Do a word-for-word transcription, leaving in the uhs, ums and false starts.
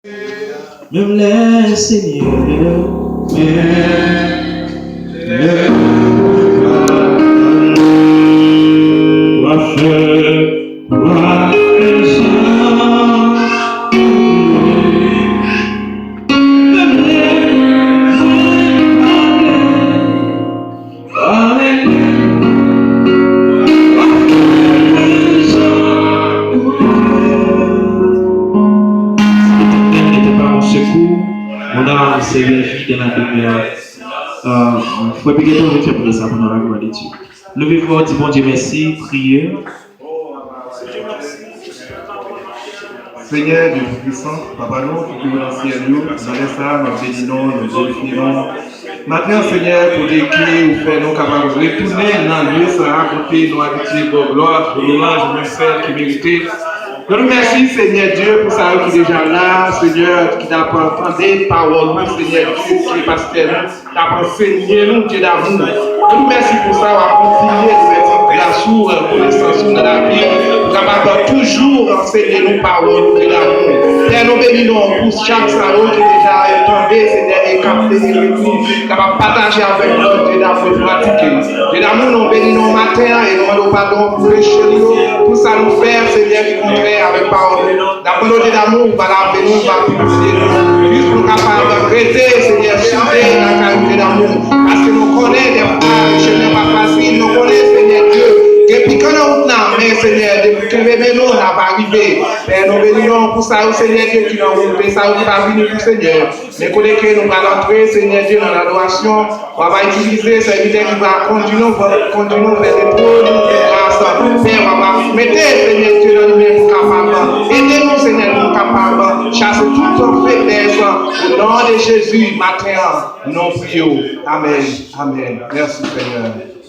Menm lè Senyè, menm lè w ap fè, w ap fè sa. Menm lè mwen pa vle. L'Éternel n'était pas mon secours, mon âme se réjouit dans la demeure. Euh, frè Pigeton, je tiens pour ça, pour la gloire de Dieu. Leve vwa, di Bondye mèsi, priye. Senyè Dye Toupisan, Papa nou ki pi wo nan syèl yo, nan lè sa a, n ap beni non w, n ap glorifye non w. Maten an, Senyè, kote ke ou fè nou kapab retounen nan lye sa a, kote nou abitye ba w glwa, ba w louwanj, ou menm sèl ki merite. Nou di w mèsi, Senyè Dye, pou sa yo ki deja la, Senyè, ki t ap tande pawòl ou, Senyè Dye, ki pastè nou. K ap ansenye nou, Dye damou. Nou di w mèsi pou sa, w ap kontinye fè ti gras ou, rekonesans ou nan lavi, pou kapab toujou ansenye nou pawòl ou, Dye damou. Pè, nou beni non w pou chak sa yo ki deja tande, Senyè, e k ap vini, k ap pataje avèk nou, Dye damou, e pratike. Dye damou, nou beni non w maten an e nou mande w padon pou peche nou yo, pou sa nou fè, Senyè, ki kontrè avèk pawòl ou. N ap mande w, Dye damou, ou va lave nou, ou va pirifye nou. Jis pou nou kapab rete, Senyè, soude lakay ou, Dye damou. Paske nou konnen dèfwa chemen pa fasil, nou konnen, Senyè Dye, gen pikan nan wout la, men, Senyè, depi w kenbe men nou, n ap rive. Pè, nou beni non w pou sa yo, Senyè Dye, ki nan wout, e sa yo ki va vini tou, Senyè. Men kote ke nou pral antre, Senyè Dye, nan adorasyon, w ap itilize sèvitè ki va kondui nou, kondui nou vè de twòn ou de gras. Pè, w ap mete, Senyè Dye, nan li men pou kapab ede nou, Senyè, pou nou kapab chase tout feblès. O non de Jezi, maten an, nou priye w. Amèn. Amèn. Mèsi, Senyè.